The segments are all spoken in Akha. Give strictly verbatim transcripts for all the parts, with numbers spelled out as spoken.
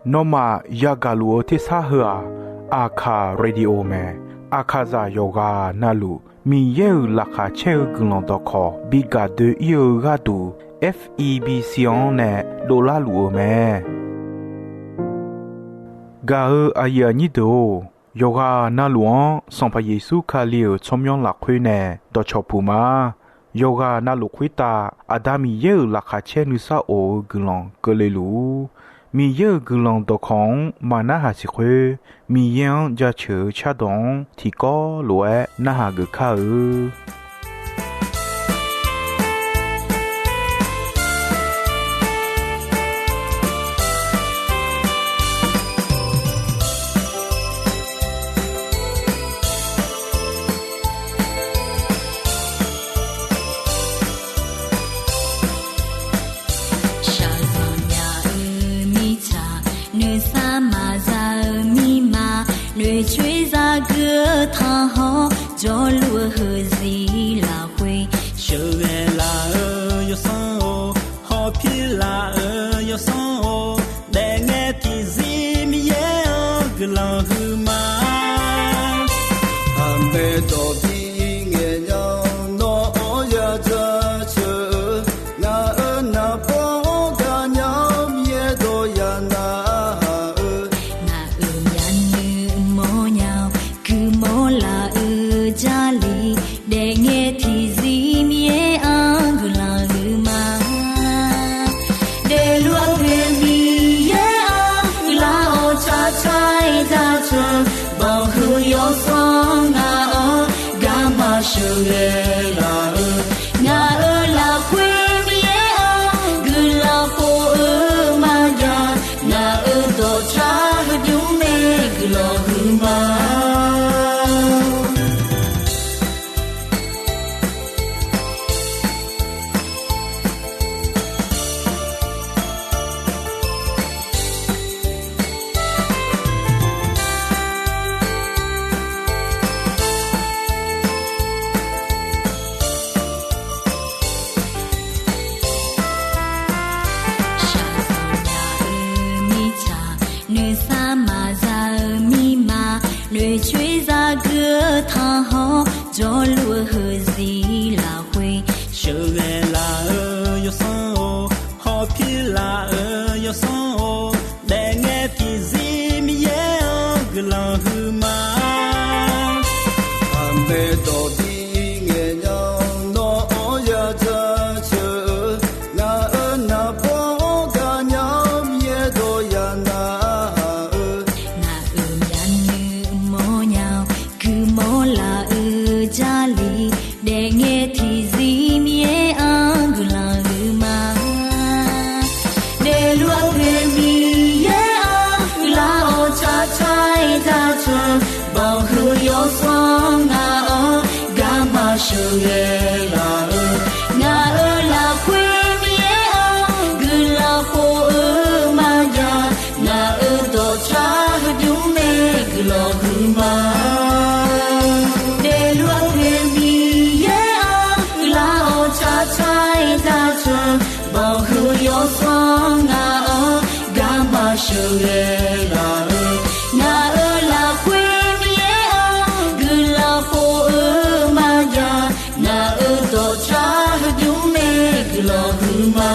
Nawmaf yagaq luf-eu tersar heu-aq, Aqkaq Radio mae. Aqkaqzaq yawqghaq navluf Miqyaer-euq laqkhaq caer-eu guiqlanq dawqkawq bi gaq doe-ir-eu gharduq, F E B C-anr nae dovlar luf-eu mae. Gaq-eu aqyuif aqnyir deuq-or, yawqghaq navluf-anr Sanqpaq Yeqsur Kali-euq tsawrmyanr lafkhoer nae dawqcawq puq ma. Yawqghaq navluf khoertav Aqda Miqyaer-euq laqkhaq caer nuisar of-eu guiqlanq keuvle luf-ur. Miqyaer-euq guiqlanq dawqkawq-anr maqnarhaq siq khoer, Miqyaer-anr jaceuq-eu cardawq-anr tiqkawv lof-aer narhaq geuf kar-eu. Shaqzanq nya-eu mirtsaq, noeqsar maqza-eu mirma, noeqcoer zagui-eu tanqhawr, jawrluf-eu heuzir lafkhoer, sheuqghae laf-eu yawsanr-or, hawpir laf-eu yawsanr-or, daefngae tiqzir Miqyaer-anr guiqlanq huiqma. Aqmaeq dawq bi ngaeq nya-awr nawr-anr ya jaceuq-eu, ngaq-euq naqbawr-anr gaqnya-awr Miqyaer dawq ya narhaq-eu, ngaq-euq myavnuiv mawrnya-awr guiqmawr laf-eu Jarlif, daefngae tiqzir Miqyaer-anr guiqlanq huiqma. Daefluf-eu Miqyaer-anr guiqlanq-awr tsaqtsaq-aer jaceuq, banqhuiq yawsanr ngaq-anr garma sheuqghae laf-eu, ngaq-euq lafkhoer Miqyaer-anr guiqlanq pov-eu maqjav, ngaq-euq dawqtsar heudymr nae guiqlanq huiqma. Shaqzanq nya-eu mirtsaq, noeqsar maqza-eu mirma, noeqcoer zagui-eu tanqhawr, jawrluf-eu heuzir lafkhoer, sheuqghae laf-eu yawsanr-or, hawpir laf-eu yawsanr-or, daefngae tiqzir Miqyaer-anr guiqlanq huiqma. Aqmaeq dawq bi ngaeq nya-awr nawr-anr ya jaceuq-eu, ngaq-euq naqbawr-anr gaqnya-awr Miqyaer dawq ya narhaq-eu, ngaq-euq myavnuiv mawrnya-awr guiqmawr laf-eu Jarlif, daefngae tiqzir Miqyaer-anr guiqlanq huiqma. Daefluf-eu Miqyaer-anr guiqlanq-awr tsaqtsaq-aer jaceuq, banqhuiq yawsanr ngaq-anr garma sheuqghae laf-eu, ngaq-euq lafkhoer Miqyaer-anr guiqlanq pov-eu maqjav, ngaq-euq dawqtsar heudymr nae guiqlanq huiqma. Daefluf-eu Miqyaer-anr guiqlanq-awr tsaqtsaq-aer jaceuq, banqhuiq yawsanr ngaq-anr garma sheuqghae laf-eu, ngaq-euq lafkhoer Miqyaer-anr guiqlanq pov-eu maqjav, ngaq-euq dawqtsar heudymr nae guiqlanq huiqma.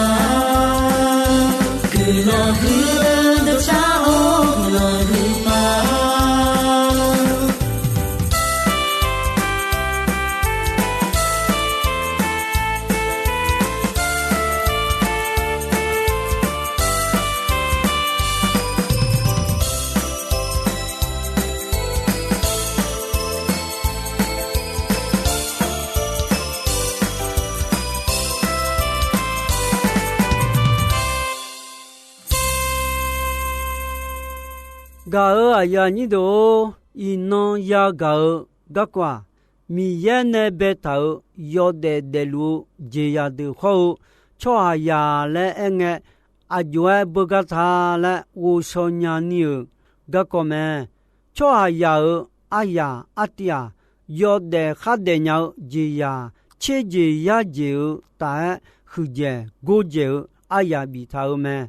Guiqlanq huiq-eu dawqtsar-or, guiqlanq huiqma. Gaq-euq aqyuif aqnyir deuq-or, iqnan yagaq-eu garkawv-aq, Miqyaer nae baetaq-euq yawdaef daefluf-eu jeqzaq deuq hawr-eu tsawrhaqzaq laer aerngae, aqjox-aer beugar ta laer ghovshaw nyani-euq garkawv mae. Tsawrhaqzaq-euq aryaq artiv-aq, yawdaef khardaef nya-eu jeqzaq tserjeq yarjeq-eu taf-aer huiqdzaeq gordzaeq-eu aryaq biftaq-eu mae.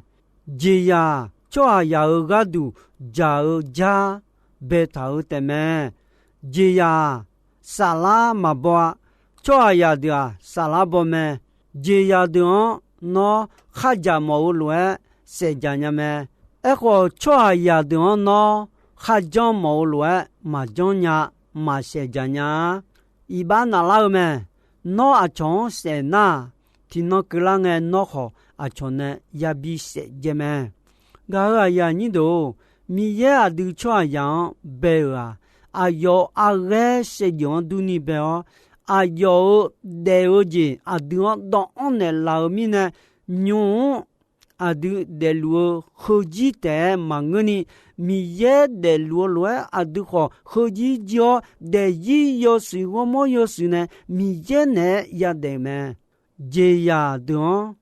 Jeqzaq tsawrhaqzaq-euq gharduq dzaq-eu jar baetaq-eu taefmae. Jeqzaq-aq, saflar maqbaw-a. Tsawrhaqzaq deuq-aq, saflar baw mae. Jeqzaq deuq-anr nawr khardzaq mawf-eu lof-aer saefdzaq nya mae. Aerkhawf, tsawrhaqzaq deuq-anr nawr kharjanr mawf-eu lof-aer maqjanr nya, maqsaef dzaq nya-a. Iqbax naflar-eu mae. Nawr aqcawq-anr saef nar-aq, tiqnan keuvlar ngae nawr khawf aqcawq nae yabi saef dzae mae. Gaq-euq aqyuif aqnyir deuq-or, Miqyaer aqdui tsawrhaqzaq-anr bae-euq-aq, aqyawf-euq arghaer saevdzeuf-anr durni bae-awr, aqyawf-euq daef-eu jeq aqdui-anr dawvanr naeqlaf-euq mirnae, nymq-mr aqdui daefluf-eu heuzir taef-aer maqngeurni, Miqyaer daefluf-eu lof-aer aqdui khawf heuzir jir-awr, daefzir yawshuif ghawrmawr yawshuif nae Miqyaer naeq-aer yadaef-euq mae. Jeqzaq deuq-anr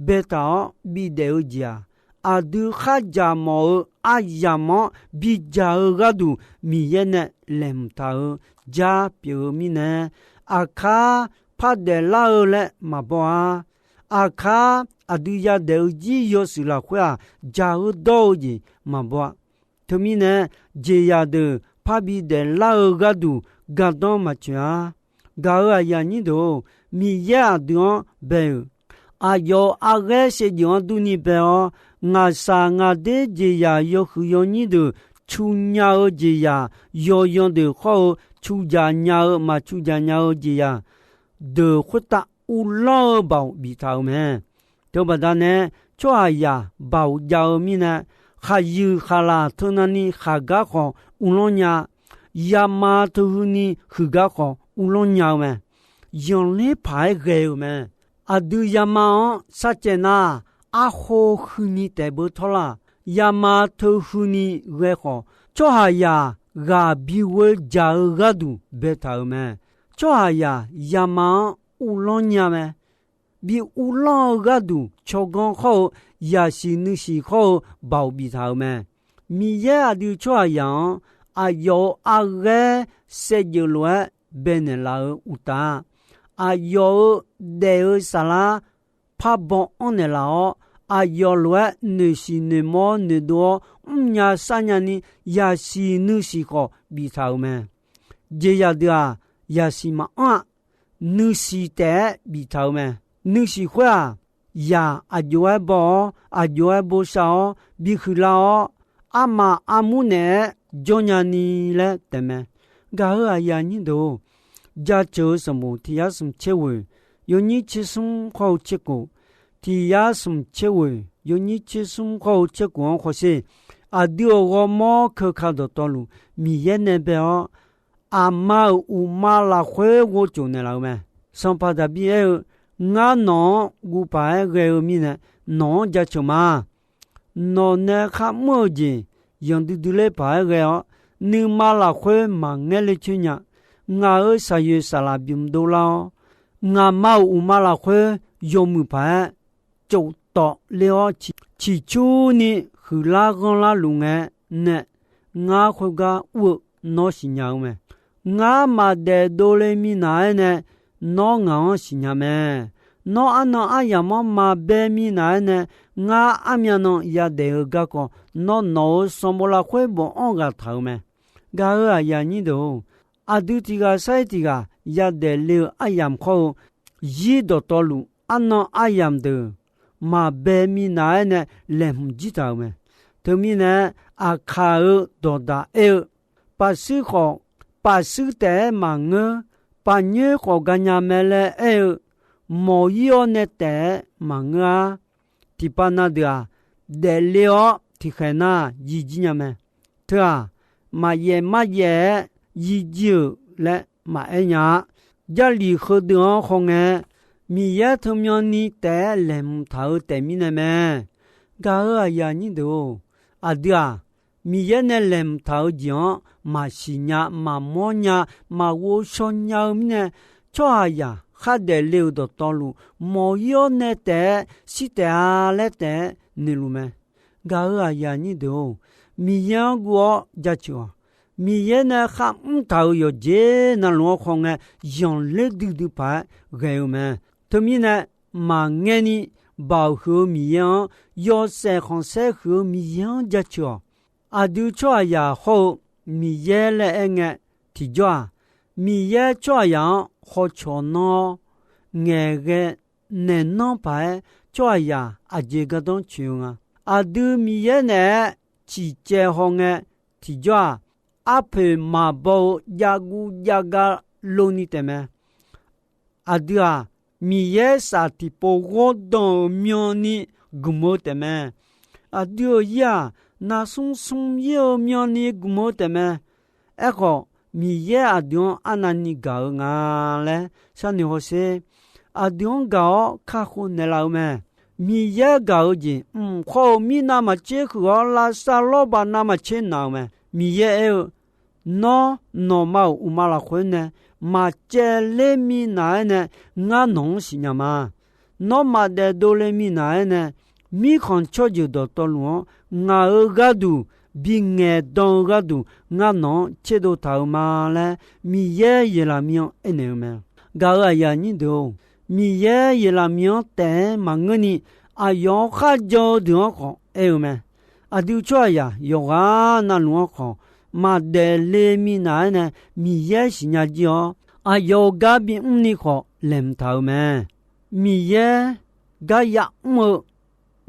baetaq-awr bidaef-eu jeq-aq, aqdui khardzaq mawf-eu aryamq-anr bidzaq-eu gharduq Miqyaer nae laeqhmq taq-eu jar pyeuf-eu mirnae, aqkar par daeflar-eu laer maqbaw-a. Aqkar aqdui yadaef-eu jir yawshuif lafkhoer-aq, dzaq-eu dawr-eu jeq maqbaw-a. Teumirnae, jeqzaq deuq parbi daeflar-eu gharduq gardanr maqtsoeq-a. Gaq-euq aqyuif aqnyir deuq-or, Miqyaer aqdui-anr bae-euq, aqyawf-euq arghaer saevdzeuf-anr durni bae-awr, ngaqshaq ngaqder jeqzaq yawhuiq yawnyir deuq cu nya-eu jeqzaq yawyan deuq khawr-eu cu dzaq nya-eu maqcu dzaq nya-eu jeqzaq deuq khoertav uvlanr-eu baoq biftaq-euq mae. Teubaqda nae, tsawrhaqzaq baoq jav-eu mirnae, khaqyuif khaqlaq teunavni khaqgar khawf uvlanr nya, yama teuhuini huiqgar khawf uvlanr nya-eu mae. Yanqler paq-aer ghae-eu mae. Aqdui yama-anr sharcaev nar, arkhof huini taef beu tawrlar, yama teuhuini ghae khawf, tsawrhaqzaq ghaq bi ghoe dzaq-eu gharduq baetaq-euq mae. Tsawrhaqzaq yama-anr uvlanr nya mae. Bi uvlanr-eu gharduq tsawrganr khawr-eu, yasiq nuisiq khawr-eu baoq biftaq-euq mae. Miqyaer aqdui tsawrhaqzaq-anr aqyawf-euq arghaer saevdzeuf lof-aer baenaeq laf-eu uqtaf, aqyawf-euq daef-eu saflar parbaw anr naeqlaf-awr, aqyawf lof-aer noeqsiq noeqmawr noeqdov-awr mrnya sarnya ni yasiq nuisiq khawf biftaq-euq mae. Jeqzaq deuq-aq, yasiq maqanr-a. Nuisiq taef-aer biftaq-euq mae. Nuisiq khoer-aq, yaq aqjox-aer baw-awr, aqjox-aer bosav-awr, bihuiqlar-awr, armaf armur naeq-aer jawrnya ni laer taefmae. Gaq-euq aqyuif aqnyir deuq-or, jaceuq-eu sanqbof tiq yar smq tser ghoeq, yawnyir tser smr khawr-eu tser kof, tiq yar smq tser ghoeq, yawnyir tser smr khawr-eu tser kof-anr khawsher, aqdui-euq ghawrmawr keuka dawqtawvluf Miqyaer nae bae-awr, aqma-euq uqma lafkhoer ghovtsof naeqlaf-eu mae. Sanqpaq Daqbir aer-eu, Ngar nawq-anr guv paq-aer ghae-eu mirnae, nawq-anr jaceuq ma. Nawq nae kharmr-eu jeq yanqdui dui ler paq-aer ghae-awr, nuima lafkhoer maqngaer ler coer nya. Ngaq-euq shaqyoeq saqlaq bimq dovlar-awr, ngaqma-euq uqma lafkhoer yawmuiq paq-aer tsofdawf ler-awr, ciqcurni huiqlar ghanrlar luf ngae nae, ngar khoergar ur-eu nawr siqnya-eu mae. Ngar maqdaef dovle minav-aer nae, nawr ngaq-anr siqnya mae. Nawr arnan aryamq-anr maqbae minav-aer nae, ngar armyan nan yadaef-eu garkawv nawr nawq-euq sanqbof lafkhoer bofanr ghaq taq-eu mae. Gaq-euq aqyuif aqnyir deuq-or, aqdui tiq ghaq sar-iq tiq ghaq yadaef le-eu aryamq khawr-eu, zir dawqtawvluf arnan aryamq deuq maqbae minav-aer nae laeqhmq jir taq-euq mae. Teumirnae, Aqkaq-euq dawqdaq aer-eu, Pafshuir khawf, pafshuir taef-aer maqngeur, pafnyoer khawf ganya mae laer aer-eu, mawq-ir-awr nae taef-aer maqngeur-ar. Tiqpav na deuq-aq, daefle-awr tiqkhaeq nar yijir nya mae. Teu-aq, maqyaef maryaef-aer yijir-euq laer maqaer nya-a. Jarlif heudeuq-anr khawngae, Miqyaer teumyanni taef-aer laeqhmq taq-eu taef mirnae mae. Gaq-euq aqyuif aqnyir deuq-or, aqdui-aq, Miqyaer nae laeqhmq taq-eu jeq-anr maqsiq nya, maqmawr nya, maqghovshaw nya-eu mirnae, tsawrhaqzaq khardaef le-euq dawqtawvluf, mawq-ir-awr nae taef-aer shir taef-a laer taef-aer noeqluf mae. Gaq-euq aqyuif aqnyir deuq-or, Miqyaer-anr guv-awr jaceuq-awq. Miqyaer nae kharmr taq-euq yawqjeq navluf-anr khawngae, yanqler duidui paq-aer ghae-eu mae. Teumirnae, maqngaeq ni Baoq huiq-eu Miqyaer-anr, yawshaef khanqsaer huiq-eu Miqyaer-anr jaceuq-awq. Aqdui tsawrhaqzaq hawr-eu Miqyaer laer aerngae, tiqjawr-aq, Miqyaer tsawrhaqzaq-anr hawcawq nanr-awr, ngaeqghae naeq nanr paq-aer tsawrhaqzaq aqjeq gardanr coeq-eu nga. Aqdui Miqyaer naeq-aer ciqcaev hawngae, tiqjawr-aq, arpoeq maqbaw-eu javguv javga lov ni taefmae. Aqdui-aq, Miqyaer saf tiqpov ghawrdanq-euq myanni gmq-eu taefmae. Aqdui-euq ir-aq, navsmr smr ir-eu myanni gmq-eu taefmae. Aerkhawf, Miqyaer aqdui-anr arnavni gaq-eu nga laer sharnoeq hawsher. Aqdui-anr gaq-awr kakhof naeqlaf-eu mae. Miqyaer gaq-eu jeq mq khawr-eu mirnav maqtser huiq-awr, lavsav lawrbaq navmaqtser naq-euq mae. Miqyaer aer-eu, Nawr, nawqma-euq uqma lafkhoer nae maqcaevler minav-aer nae ngar nawq-anr siqnya ma. Nawr maqdaef dovle minav-aer nae, mirkhanq tsawrjeuq dawqtawvluf-anr ngaq-euq gharduq bingaeq dan-eu gharduq ngar nawq-anr tserdov taq-euq ma laer, Miqyaer Yeqlaqmir-anr aernaeq-eu mae. Gaq-euq aqyuif aqnyir deuq-or, Miqyaer Yeqlaqmir-anr taef-aer maqngeurni, aqyawf-anr kharjan-eu deuq-anr khawf aer-eu mae. Aqdui tsawrhaqzaq yawqghaq navluf-anr khawf, maqdaef le minav-aer nae Miqyaer siqnya jir-awr, aqyawf-euq gar bimr ni khawf laeqhmq taq-euq mae. Miqyaer gar yamr-eu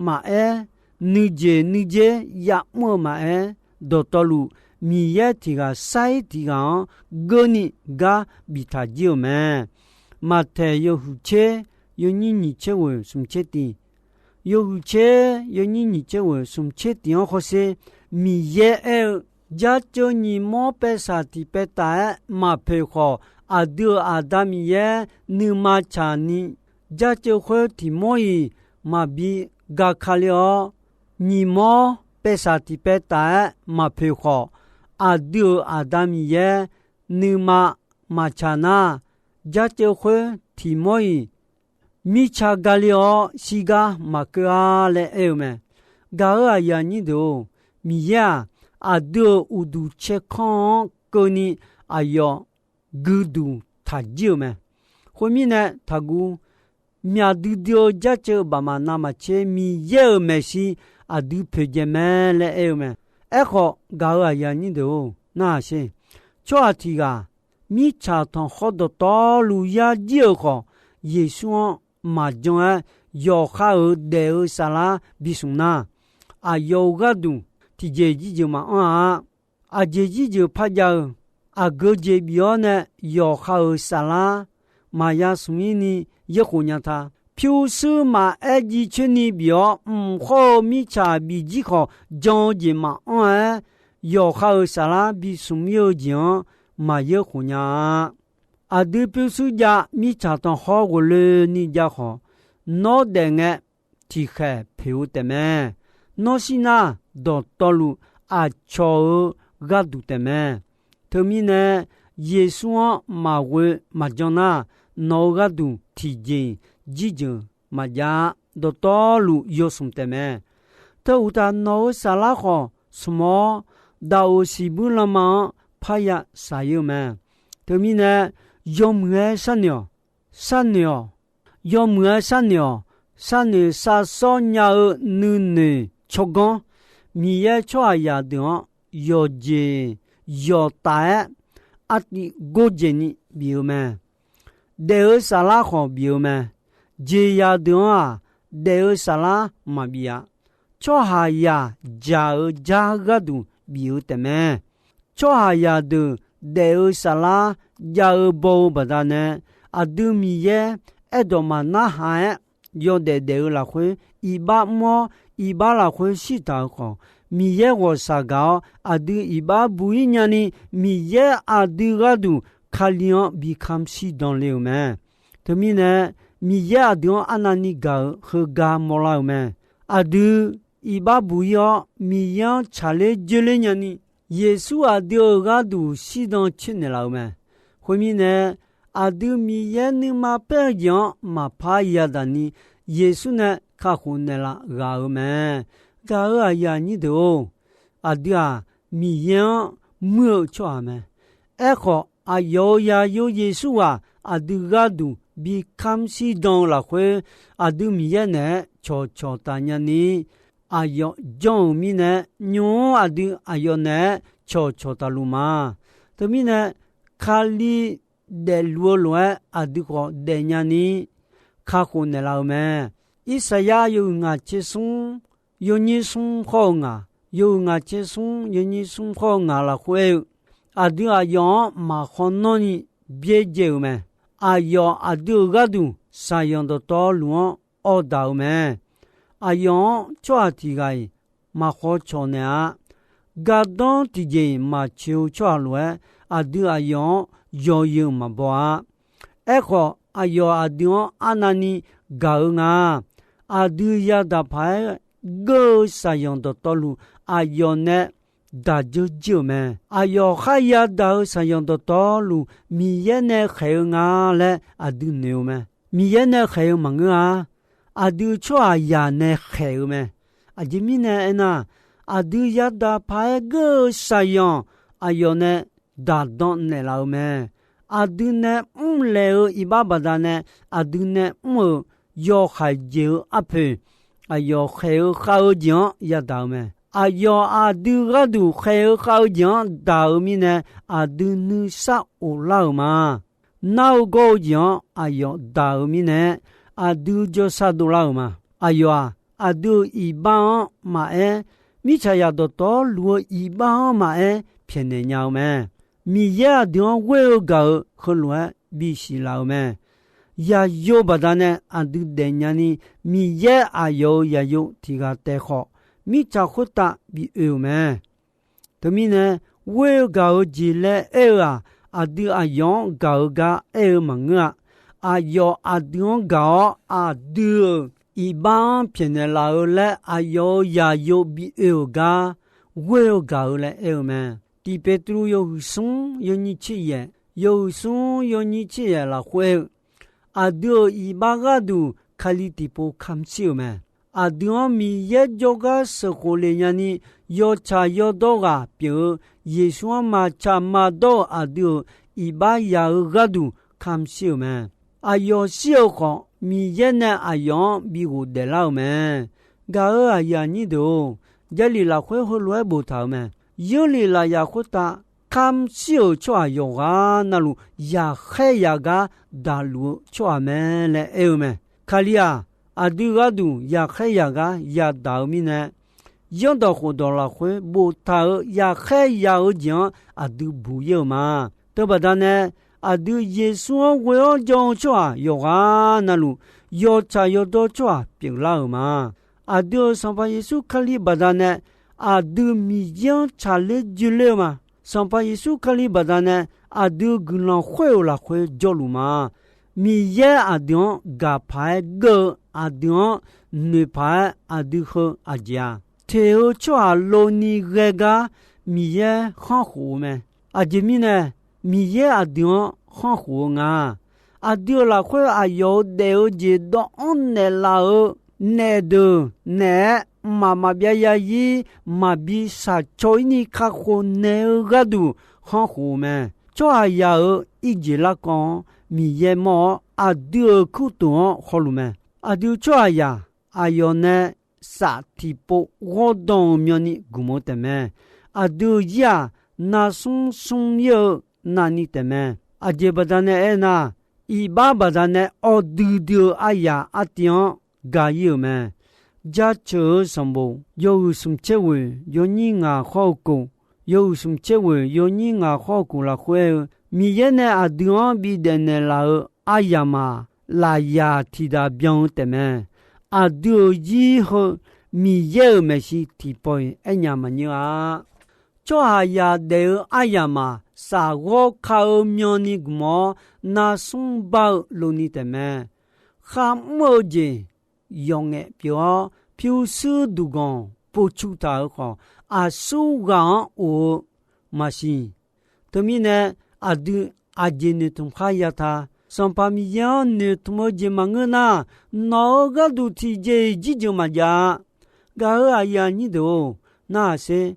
maqaer, nuijeq nuidzer yamr-eu maqaer, dawqtawvluf Miqyaer tiq ghaq sair tiq ghaq-anr geurni gar biftaq jir-euq mae. Maqtaeq yawhuiq tser yawnyir nyiq tser ghoeq smq tser tiq, yawhuiq tser yawnyir nyiq tser ghoeq smq tser tiq-anr hawsher. Miqyaer aer-eu, Jaceuv nyiq mawr paev saq tiq paev taf-aer maqpoeq khawf, aqdui-euq Aqda Miqyaer nuima tsaq ni, jaceuv khoer tiq mawr-iq maqbi gaka le-awr, nyiq mawr paev saq tiq paev taf-aer maqpoeq khawf, aqdui-euq Aqda Miqyaer nuima maqtsaq nar, jaceuv khoer tiq mawr-iq mirtsa ga le-awr shirgar maqkeuv-a laer aer-eu mae. Gaq-euq aqyuif aqnyir deuq-or, Miqyaer-aq, aqdui-euq uqduq caerkanr-anr keuvni aqyawf guiduq taq jir-euq mae. Khoermirnae, taqguv myaq duidui-eu jaceuv bafmaq navmaqtser Miqyaer-euq maeqshi aqdui poeqdzaeq mae laer aer-eu mae. Aerkhawf, gaq-euq aqyuif aqnyir deuq-or, narhaq sher. Tsawrhaq tiq ghaq mirtsaq tanqkhawr dawqtawvluf yar jir-euq khawf, Yeqsur-anr maqjan-aer yawqha-euq daef-eu saflar bismq nar, aqyawf-euq gharduq tiqjeq jirjeuq maqanr-a. Aqjeq jirjeuq par jav-eu, aqgeu jeq bif-awr nae yawqha-euq saflar maqya smq-ir ni yaerkhof nya ta. Pyurshuir maqaer jiv coer ni bif-awr, mq khawr-eu mirtsaq bif jir khawf, jan-eu jeq maqanr-aer, yawqha-euq saflar bismq-ir-eu jeq-anr maqyaer khof nya-a. Aqdui pyurshuir jav mirtsaq tanqkhawr ghofle ni jav khawf, nawr daef ngae tiqkhaeq poeq-eu taefmae. Nawr shir nar, dawqtawvluf aqcawq-euq gharduq taefmae. Teumirnae, Yeqsur-anr maqghoe maqjan nar, nawq-euq gharduq tiqjeq-iq jirjeuq maqjav-a. Dawqtawvluf yawsmq taefmae. Teu uqtaf, nawq-euq saflar khawf smq-awr, daqoq siqbuir lanma-anr parya shaq-ir-eu mae. Teumirnae, yawmuiq-aer sharnoeq-awq. Sharnoeq-awq. Yawmuiq-aer sharnoeq-awq. Sharnoeq sharshawr nya-eu nuinoeq tsawrganr, Miqyaer tsawrhaqzaq deuq-anr yawqjeq yawqtaf-aer artiv gordzaeq ni bif-eu mae. Daef-eu saflar khawf bif-eu mae. Jeqzaq deuq-anr-aq, daef-eu saflar maqbif-a. Tsawrhaqzaq dzaq-eu jar gharduq bif-eu taefmae. Tsawrhaqzaq deuq daef-eu saflar jav-eu baw-eu baqdanae, aqdui Miqyaer aerdawq maqnarhaq-aer yawdaef daef-eu lafkhoer iqbax mr-awr, iqbax lafkhoer shirtaq-euq khawf, Miqyaer ghawqshaq gaq-awr aqdui iqbax buq-ir nyani, Miqyaer aqdui gharduq Kali-anr bi kamq shirdan le-euq mae. Teumirnae, Miqyaer aqdui-anr arnavni gaq-euq heugar mawrlar-euq mae. Aqdui iqbax buq-ir-awr, Miqyaer-anr tsaqler dzoerler nyani, Yeqsur aqdui-euq gharduq shirdan coer naeqlaf-euq mae. Khoermirnae, aqdui Miqyaer nuima paer-eu jeq-anr maqpar yadaq ni, Yeqsur nae kakhof naeqlaf ghaq-euq mae. Gaq-euq aqyuif aqnyir deuq-or, aqdui-aq, Miqyaer-anr muir-eu tsawrhaq mae. Aerkhawf, aqyawf-euq zaqyo Yeqsur ghaq aqdui gharduq bi kamr shir dan-eu lafkhoer, aqdui Miqyaer naeq-aer cawqcawq taf nyani, aqyawf janr-euq mirnae, nymq-mr aqdui aqyawf naeq-aer cawqcawq tafluf ma. Teumirnae, Kali daefluf-eu lof-aer aqdui khawf daefnya ni kakhof naeqlaf-eu mae. Irsaqyar yawhuiq ngaq tser smr, yawnyir smr khawr-eu ngaq, yawhuiq ngaq tser smr yawnyir smr khawr-eu ngaq lafkhoer aer-eu, aqdui aqyawf-anr maqkhawr nanrni byaerdzae-euq mae. Aqyawf aqdui-euq gharduq shaqzanq dawqtawvluf-anr awrdaq-eu mae. Aqyawf-anr tsawrhaq tiq ghaq-iq maqkhawr cawq naeq-a. Gardanr tiqjeq-iq maqtsoeq-eu tsawrhaq lof-aer, aqdui aqyawf-anr yawzeu maqbaw-a. Aerkhawf, aqyawf aqdui-anr arnavni gaq-eu nga. Aqdui yadaq paq-aer geur-eu shaqzanq dawqtawvluf, aqyawf nae daq dzeur jir-euq mae. Aqyawf kharya daq-eu shaqzanq dawqtawvluf, Miqyaer nae khaeq-eu nga laer aqdui noeq-eu mae. Miqyaer nae khaeq-eu maqngeur-a. Aqdui tsawrhaqzaq nae khaeq-eu mae. Aqjeq mirnae aernar, aqdui yadaq paq-aer geur-eu shaqzanq aqyawf nae daqdan naeqlaf-eu mae. Aqdui nae mrlaeq-eu iqbax baqdanae, aqdui nae mr-euq yawhaiq jeq-eu arpoeq, aqyawf khaeq-eu khav-eu jeq-anr yadaq-eu mae. Aqyawf aqdui gharduq khaeq-eu khav-eu jeq-anr daq-eu mirnae, aqdui nuisar of lar-euq ma. Nar-eu gawr-eu jeq-anr aqyawf daq-eu mirnae, aqdui jawrsar dovlar-euq ma. Aqyawf-aq, aqdui-euq iqbax-anr maqaer, mirtsaqzaq dawqtawvluf-eu iqbax-anr maqaer pyaeqnaeq nya-eu mae. Miqyaer aqdui-anr ghoer-eu gaq-euq heulof-aer bisiq laf-eu mae. Yaqyo baqdanae aqdui daefnya ni, Miqyaer aqyawf-euq yaqyo tiq ghaq taef khawf, mirtsaq khoertav bi oe-euq mae. Teumirnae, ghoer-eu gaq-eu jeq laer aer-eu-aq, aqdui aqyawf-anr gaq-eu gar aer-eu maqngeur-a. Aqyawf aqdui-anr gaq-awr, aqdui-euq iqbax-anr pyaeqnaeq laf-eu laer aqyawf-euq yaqyo bi oe-euq gar ghoer-eu gaq-eu laer aer-eu mae. Tiq Petru yawhuiq smr yawnyir tser yaef, yawhuiq smr yawnyir tser yaef lafkhoer aer-eu, aqdui-euq iqbax gharduq Kali tiqpov kamq shir-euq mae. Aqdui-anr Miqyaer jawrgar sheuqkhof le nyani, yawtsaq yawdawr ghaq pyeuf-eu Yeqsur-anr maqtsaq maqdawr-euq aqdui-euq iqbax yaq-eu gharduq kamq shir-euq mae. Aqyawf shir-eu khawf, Miqyaer nae aqyawf-anr bi ghofdaef lar-euq mae. Gaq-euq aqyuif aqnyir deuq-or, Jarlif lafkhoer heulof-aer boftaq-euq mae. Yeurlif lafyaq khoertav kamq shir-euq tsawrhaq yawqghaq navluf, yaqkhaer yaq gar daqluf-eu tsawrhaq mae laer aer-eu mae. Kali-aq, aqdui gharduq yaqkhaer yaq gar yadaq-eu mirnae, Zanrdawq khofdawq lafkhoer boftaq-euq yaqkhaer yaq-eu jeq-anr aqdui buq-ir-euq ma. Teubaqda nae, aqdui Yeqsur-anr ghoe-awr jan-eu tsawrhaq yawqghaq navluf, yawtsaq yawdawr tsawrhaq pyeuflar-euq ma. Aqdui-euq Sanqpaq Yeqsur Kali baqdanae, aqdui Miqyaer-anr tsaqler joeler-eu ma. Sanqpaq Yeqsur Kali baqdanae, aqdui guiqlanq khoer-euq lafkhoer jawrluf ma. Miqyaer aqdui-anr gaq paq-aer geur-eu, aqdui-anr noeq paq-aer aqdui heu aqjeq-aq, teq-eu tsawrhaq lov ni ghae gar Miqyaer khanrkhof-eu mae. Aqjeq mirnae, Miqyaer aqdui-anr khanrkhof-eu nga. Aqdui-euq lafkhoer aqyawf-euq daef-eu jeq dawv-anr naeqlaf-eu naef deuq naeq-aer, mqmaq maqbyav ya-ir, maqbi shaqcaw-ir ni kakhof naeq-eu gharduq khanrkhof-eu mae. Tsawrhaqzaq-euq irjeq larkawv-anr Miqyaer mawr-awr, aqdui-euq kurtof-anr hawluf mae. Aqdui tsawrhaqzaq aqyawf nae saf tiqpov ghawrdanq-euq myavni gmq-eu taefmae. Aqdui-euq zir-aq, narsmr smr-ir-eu navni taefmae. Aqjeq baqdanae aernar, iqbax baqdanae awqduidui-eu aryaq artiv-anr ga-ir-euq mae. Jaceuq-eu sanqbof yawhuiq smq tser ghoeq yawnyir ngaq khawr-eu kof, yawhuiq smq tser ghoeq yawnyir ngaq khawr-eu kof lafkhoer aer-eu, Miqyaer nae aqdui-anr bidaef naeqlaf-euq aryamq-aq, lafyaq tiqdaq byan-eu taefmae. Aqdui-euq zir heu Miqyaer-euq maeqshi tiqpawf-iq aernya maqnyeur-a. Tsawrhaqzaq daef-eu aryamq-aq, safghawr ka-eu myavni gmq-awr, narsmr bar-eu loni taefmae. Kharmr-eu jeq yawqngaef pyeuf-awr, pyurshuir duqganq povcu taq-euq khawf, aqsur ghaq-anr of-eu maqsiq. Teumirnae, aqdui aqjeq noeqtmq khar ya ta. Sanqpaq Miqyaer-anr noeqtmq-eu jeq maqngeur nar, nawq-euq gharduq tiqjeq-iq jirjeuq maqjav-a. Gaq-euq aqyuif aqnyir deuq-or, narhaq sher.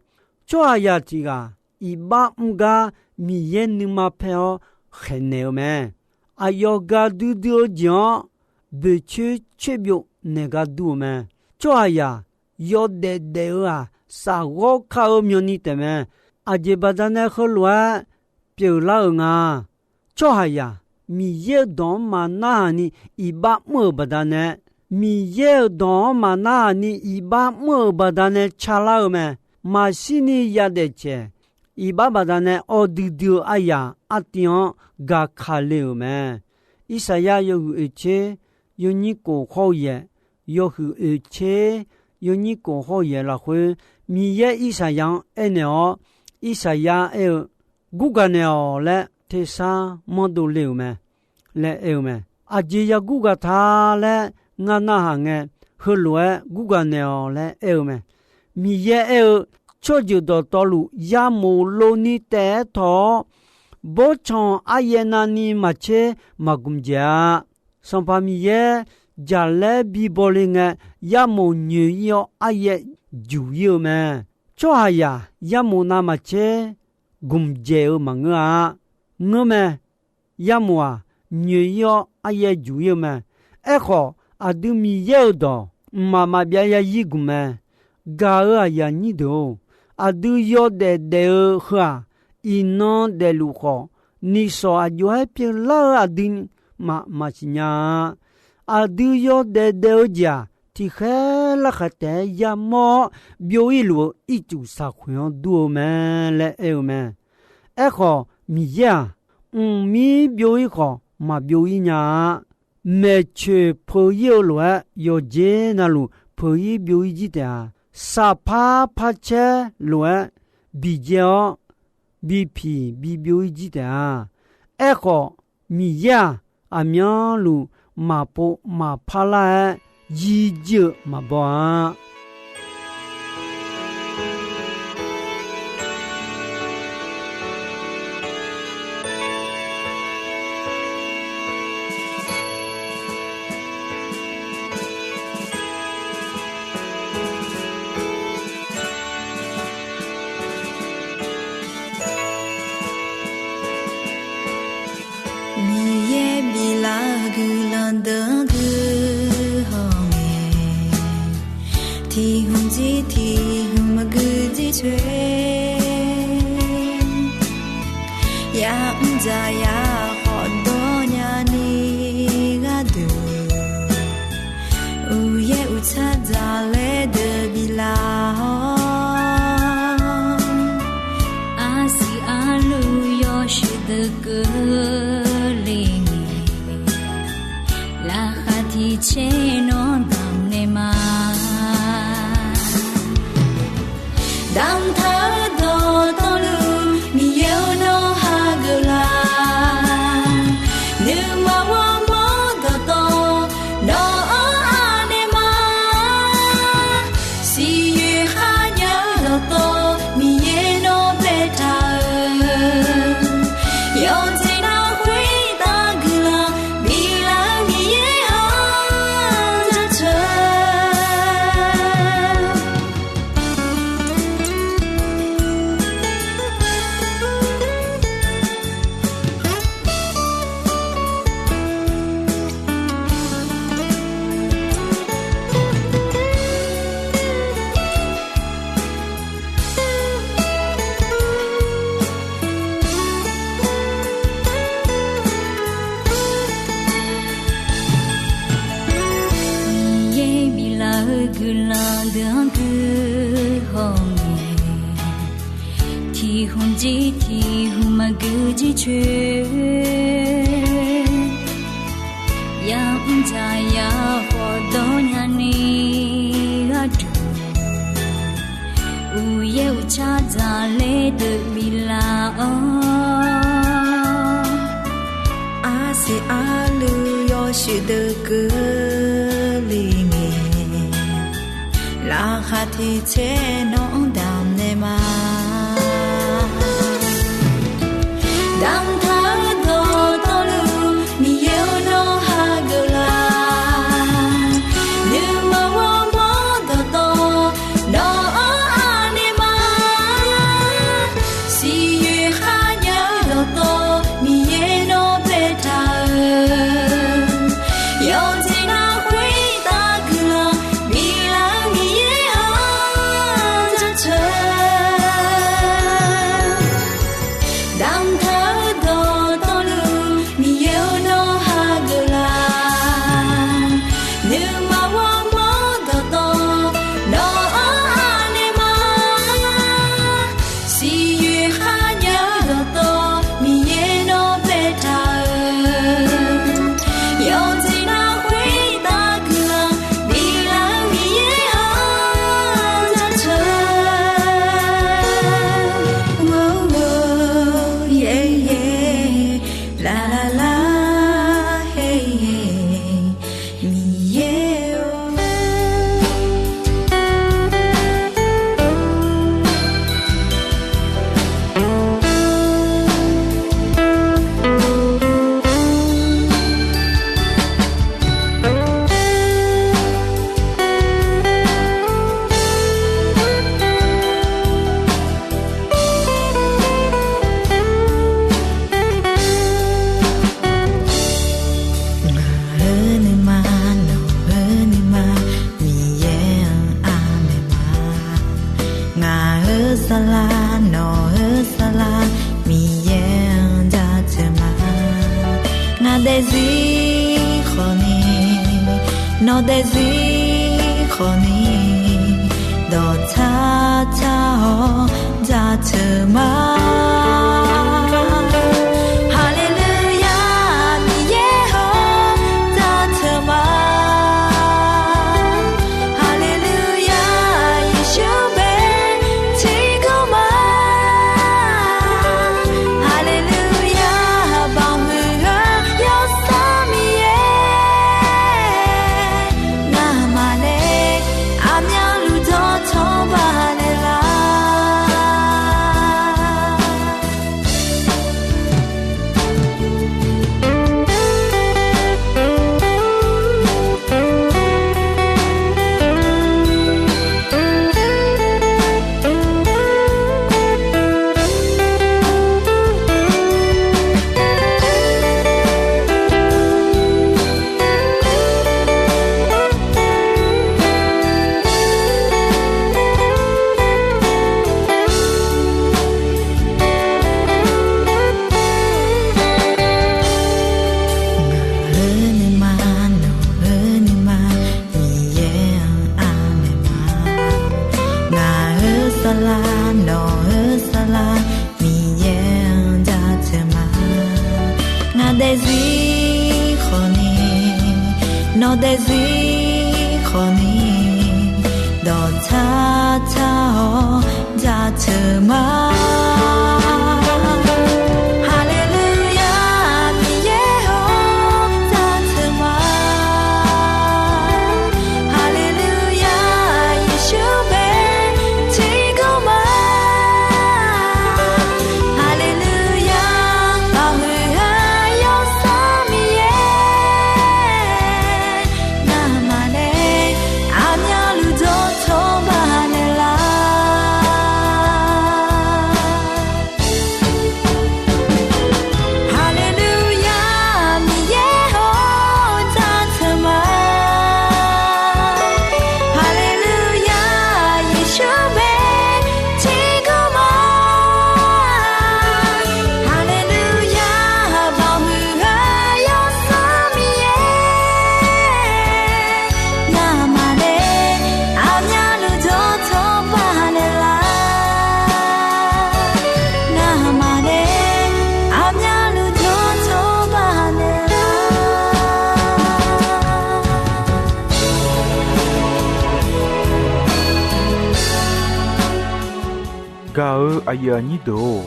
Tsawrhaqzaq tiq ghaq iqbax mr gar Miqyaer nuima paer-awr khaeqnaeq-eu mae. aqyawf ga duidui-eu jeq-anr boeqcoer coerbyov naeq gar dur-eu mae. Tsawrhaqzaq yawdaef daef-eu-aq, safghawr kar-eu myawni taefmae. Aqjeq baqdanae heulof-aer pyeuflar-euq nga. Tsawrhaqzaq Miqyaer-euq dawq-anr maqnarhaq ni iqbax mr-euq baqdanae, Miqyaer-euq dawq-anr maqnarhaq ni iqbax mr-euq baqdanae calar-eu mae. Maqshirni yadaef caeq, iqbax baqdanae awr duidui-eu aryaq artiv-anr gaqkaq le-euq mae. Irsaqyar yawhuiq oeq tser yawnyir kof hawr-eu yaeq, yawhuiq oeq tser yawnyir kof hawr-eu yaeq lafkhoer, Miqyaer Irsaqyar-anr aernaeq-awr, Irsaqyar aer-eu, Gurgaq naeq-awq laer tersar manrdov le-euq mae laer aer-eu mae. Aqjeq ya gurgaq ta laer ngar narhaq ngae, heulof-aer gurgaq naeq-awq laer aer-eu mae. Miqyaer aer-eu, tsawrjeuq dawqtawvluf yamof lov ni taef-aer tawq-awr, bawrtsanq aryaer navni maqtser maqgmq dzaeq-a. Sanqpaq Miqyaer jaqlaer bi bawle ngae, yamof nyoeq-ir-awr aryaer juq-ir-eu mae. Tsawrhaqzaq yamof navmaqtser gmq dzaeq-eu maqngeur-a. Ngeurmae. Yamof-aq, nyoeq-ir-awr aryaer juq-ir-eu mae. Aerkhawf, aqdui Miqyaer-euq dawq mqmaq maqbyav yazir gmq mae. Gaq-euq aqyuif aqnyir deuq-or, aqdui yawdaef daef-eu heu-aq, iqnan daefluf khawf, nishawq aqjox-aer pyeuflar-eu aqdui ni maqmaq siqnya-a. Aqdui yawdaef daef-eu jeq-aq, tiqkhaer larkhaq taef-aer yamawr-awr byov-ir luf-eu ircuf saqkhoeq-anr dur-eu mae laer aer-eu mae. Aerkhawf, Miqyaer-aq, mqmir byov-ir khawf maqbyov-ir nya-a. Maeqtsoeq peuq-ir-eu lof-aer, yawqjeq navluf peuq-ir byov-ir jir taef-a. Saqpar parcaer lof-aer biqjaev-awr, bipiq bibyov-ir jir taef-a. Aerkhawf, Miqyaer-aq, aqmyanluf maqpov maqpar lar-aer, jirjir-eu maqbaw-a. Miqyaer biflaf-eu guiqlanq deuq-anr guihaw ngae, tiq hmq jir tiq hmq maqgui jir coer, ya'mr dzaqyar khawf dawrnya ni gharduq, uqyaer uqtsar dzaqlaer deuq biflaf-awr, arsiq arluv yawshuif deuq keuvle ngae, laqkhaq tiq tser nawr damq naeq ma. Damqtaq-eu dawqtawvluf Miqyaer-or nawr hageuf la. Nuima ghawrmawr dawqtawv nawq-anr anaeq ma. Siqyoeq kharjav-eu dawqtawv Miqyaer nawr baetaq-euq, yawqjeq navluf khoertav guiqlanq biflaf-eu Miqyaer-anr jaceuq. Miqyaer biflaf-eu guiqlanq deuq-anr guihaw ngae, tiq hmq jir tiq hmq maqgui jir coer, ya'mr dzaqyar khawf dawrnya ni gharduq, uqyaer uqtsar dzaqlaer deuq biflaf-awr, arsiq arluv yawshuif deuq keuvle ngae, laqkhaq tiq tser nawq-anr damq naeq ma. Damqtaq-eu dawqtawvluf Miqyaer-or nawr hageuf la. Nuima ghawrmawr dawqtawv nawq-anr anaeq ma. Siqyoeq kharjav-eu dawqtawv Miqyaer nawr baetaq-euq, Ngaq-euq saflar, nawq-euq saflar, Miqyaer-anr jaceuq ma. Ngaq daefzir khawfni, nawq daefzir khawfni, dawqtsar tsar-awr jaceuq ma. Haleluya, Miqyaer-or, jaceuq ma. Haleluya, Yeqsur bae tiqkawv ma. Haleluya, baoq huiq-eu Yawsanr Miqyaer, ngamaf nae aqmyanluf dawqtawvluf baqdanae lar. Ngaq-euq nuima, nawq-euq nuima, Miqyaer-anr anaeq ma. Ngaq-euq saflar, nawq-euq saflar, Miqyaer-anr jaceuq ma. Ngaq daefzir khawfni, nawq daefzir khawfni, dawqtsar tsar-awr jaceuq ma. Haleluya, Miqyaer-or, jaceuq ma. Haleluya, Yeqsur bae tiqkawv ma. Haleluya, baoq huiq-eu Yawsanr Miqyaer, ngamaf nae aqmyanluf dawqtawvluf baqdanae lar. Haleluya, Miqyaer-or, jaceuq ma. Haleluya, Yeqsur bae tiqkawv ma. Haleluya, baoq huiq-eu Yawsanr Miqyaer, ngamaf nae aqmyanluf dawqtawvluf baqdanae lar. Ngamaf nae aqmyanluf dawqtawvluf baqdanae lar. Gaq-eu aqyuif aqnyir deuq-or,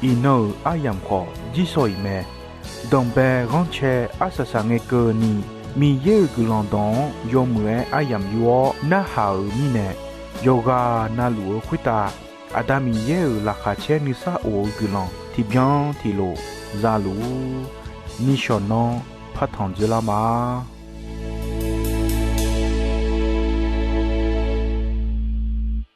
iqnan-euq aryamq khawf jirshaw-iq mae. Danqbae ghanrcae arsaq saq ngae keuvni, Miqyaer-euq guiqlanq dawq-anr yawmuiq-aer aryamq yur-awr narhaq-euq mirnae, yawqghaq navluf-eu khoertav Aqda Miqyaer-euq laqkhaq caer nuisar of-eu guiqlanq tiqbyan tiqlof za luf-ur. Nishawq nanr partanq dzoerlar ma.